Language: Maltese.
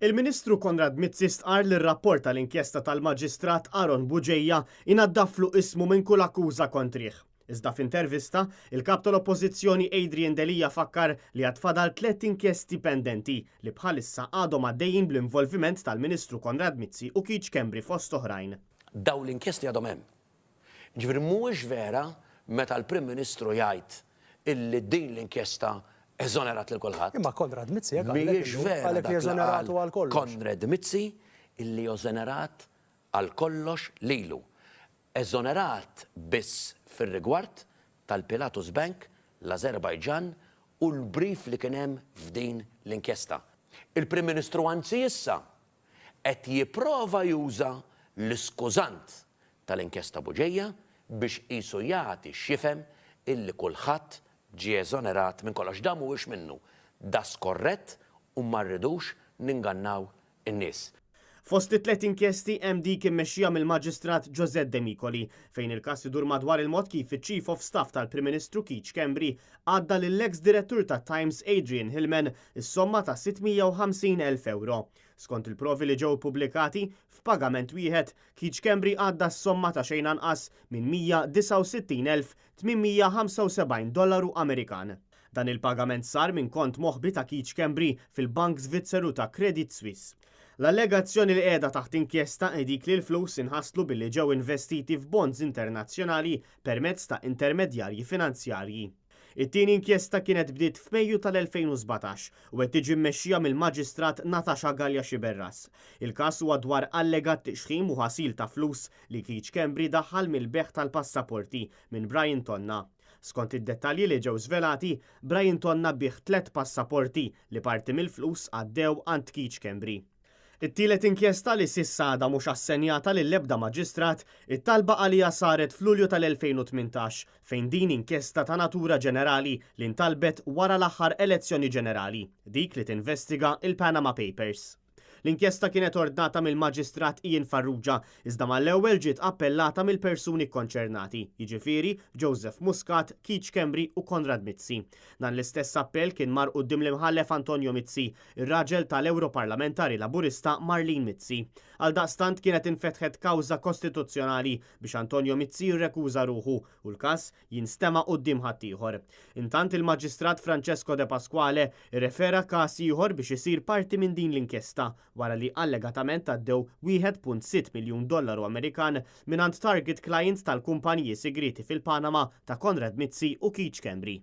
Il-Ministru Konrad Mizzi stqarr li r-rapport tal-inkjesta tal-Maġistrat Aaron Bugeja inaddaflu ismu minn kull akkuża kontrih. Iżda f'intervista, il-Kap tal-Oppożizzjoni Adrian Delia fakkar li għad fadal tlett inkjesti pendenti li bħalissa għadhom għaddejjin bl-involviment tal-Ministru Konrad Mizzi u Keith Schembri fost oħrajn. Dawn l-inkjesti għadhom hemm. Jiġifieri mhuwiex vera meta l-Prim Ministru jgħid illi din l-inkjesta eżonerat lil kulħadd. Imma Konrad Mizzi hekk qalek Mhijiex illum, vera qalek li dak li eżoneratu qal għal kollox. Konrad Mizzi illi eżonerat għal kollox lilu. Eżonerat biss fir-rigward tal-Pilatus Bank, l-Azerbaijan u l-brief li kien hemm f'din l-inkjesta. Il-Prim Ministru anzi issa qed jipprova juża l-iskużant tal-inkjesta Bugeja biex qisu jagħti x'jifhem illi kulħadd ġie eżonerat minn kollox. Dan mhuwiex minnu. Da skorrett u ma rridux ningannaw in-nies. Fost it-tlett inkjesti hemm dik immexxija mill-Maġistrat Josette Demicoli, fejn il-każ idur madwar il-mod kif iċ-Chief of Staff tal-Prim Ministru Keith Schembri għadda lill-eks Direttur tat-Times Adrian Hillman is-somma ta' 650,000 ewro. Skont il-provi li ġew ippubblikati, f'pagament wieħed, Keith Schembri għadda s-somma ta' xejn anqas minn 169,875 dollaru Amerikan. Dan il-pagament sar minn kont moħbi ta' Keith Schembri fil-bank Svizzeru ta' Credit Suisse. L-allegazzjoni li qiegħda taħt inkjesta hi dik li l-flus inħaslu billi ġew investiti f'bonds internazzjonali permezz ta' intermedjarji finanzjarji. It-tieni inkjesta kienet bdiet f'Mejju tal-2017 u qed tiġi mmexxija mill-Maġistrat Natasha Galea Sciberras. Il-każ huwa dwar allegat tixħim u ħasil ta' flus li Keith Schembri daħħal mill-bejgħ tal-passaporti minn Brian Tonna. Skont id-dettalji li ġew żvelati, Brian Tonna biegħ tlett passaporti li parti mill-flus għaddew għand Keith Schembri. It-tielet inkjesta li s'issa għadha mhux assenjata lill-ebda maġistrat, it-talba għaliha saret f'Lulju tal-2018 fejn din inkjesta ta' natura ġenerali li ntalbet wara l-aħħar elezzjoni ġenerali, dik li tinvestiga il-Panama Papers. L-inkjesta kienet ordnata mill-Maġistrat Ian Farrugia, iżda mal-ewwel ġiet appellata mill-persuni kkonċernati, jiġifieri Joseph Muscat, Keith Schembri u Konrad Mizzi. Dan l-istess appell kien mar quddiem l-Imħallef Antonio Mizzi, ir-raġel tal-Ewroparlamentari Laburista Marlene Mizzi. Għaldaqstant kienet infetħet kawża kostituzzjonali biex Antonio Mizzi jirrekuża ruħu u l-każ jinstema' quddiem ħaddieħor. Intant il-Maġistrat Francesco De Pasquale rrefera każ ieħor biex isir parti minn din l-inkjesta wara li allegatament għaddew 1.6 miljun dollaru Amerikan mingħand target client tal-kumpaniji sigrieti fil-Panama ta' Konrad Mizzi u Keith Schembri.